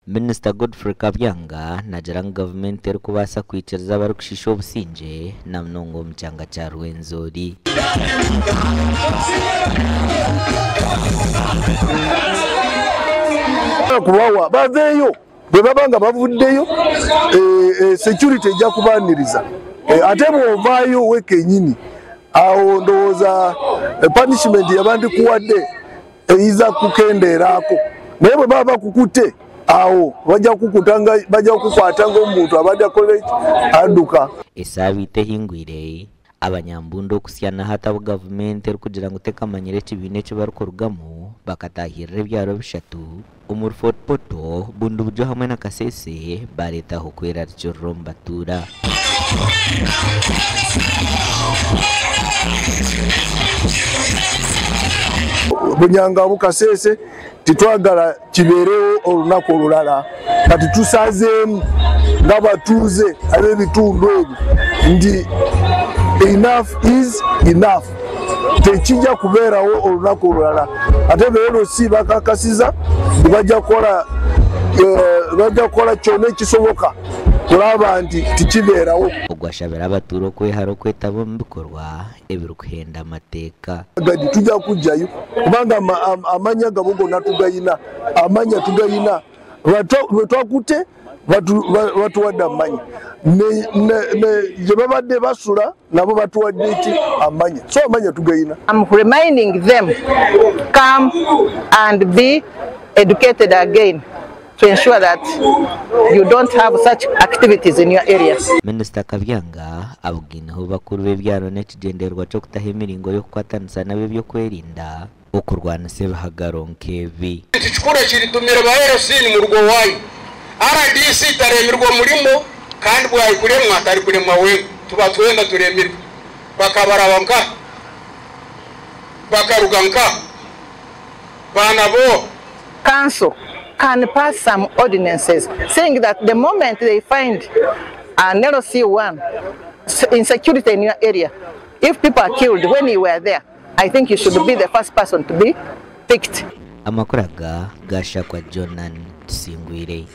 Minisita Godfrey Kabyanga naagira ngu gavumenti terikubaasa kwikiriza abarikushiisha obusingye na munonga omu kyanga kya Rwenzori. Kubawa baveeyo bwe baba nga bavuddeyo security ejja kubaaniriza ate bw'ovaayo we kenyini awo ndowooza punishment yabandikuwadde eyiza kukendeeraako naye bwe baba bakukute awo bajja kukukwata ng'omuntu abadde akola adduka. Esaabiiti ehingwire, abanyambundu okuhitsya na hati abu gavumenti erikugira ngu tekamanyire ekibiina eki barikurugamu bakataahirira ebyaro bishatu omuri Fort Portal, Bundibugyo hamwe na Kasese baareetaho kwerarikirira omu batuura. Bunyangabu Kasese titwagala kibeerewo olunaku olulala kati tusazeemu ng'abatuuze ab'ebitundu ebyo nti enough is enough tekijja kubeerawo olunaku olulala ate beerosi bakakasiza nti bajja kukola kyonna ekisoboka kulaba nti tikibeerawo. Ogu ashabire abatuura okwehara okwetaba omu bikorwa ebirikuhenda amateeka. Gadi tujja kujjayo kubanga amanya gabo gonna tugayina, amanya tugayina bwe twakute batuwadde amanya gye babadde basula nabo batuwadde ki amanya, so amanya tugayina. I'm reminding them, come and be educated again to ensure that you don't have such activities in your area. Minisita Kabyanga abugiineho bakuru b'ebyaro n'ekigyendererwa ky'okutaho emiringo y'okukwatanisa nabo ebyokwerinda okurwanisa ebihagaro nk'ebi. Ekikuru ekiritumire ba LC ni murugo wanyu. RDC taremirwa omurimo kandi bwayikuremwa atarikuremwa wenka, tuba twenda turemirwe bakabaraba nka bakaruga nka baana bo. Council can pass some ordinances saying that the moment they find an LC1 insecurity in your area, if people are killed when you were there, I think you should be the first person to be picked. Amakuru aga gashakwa Jonan Tusingwire.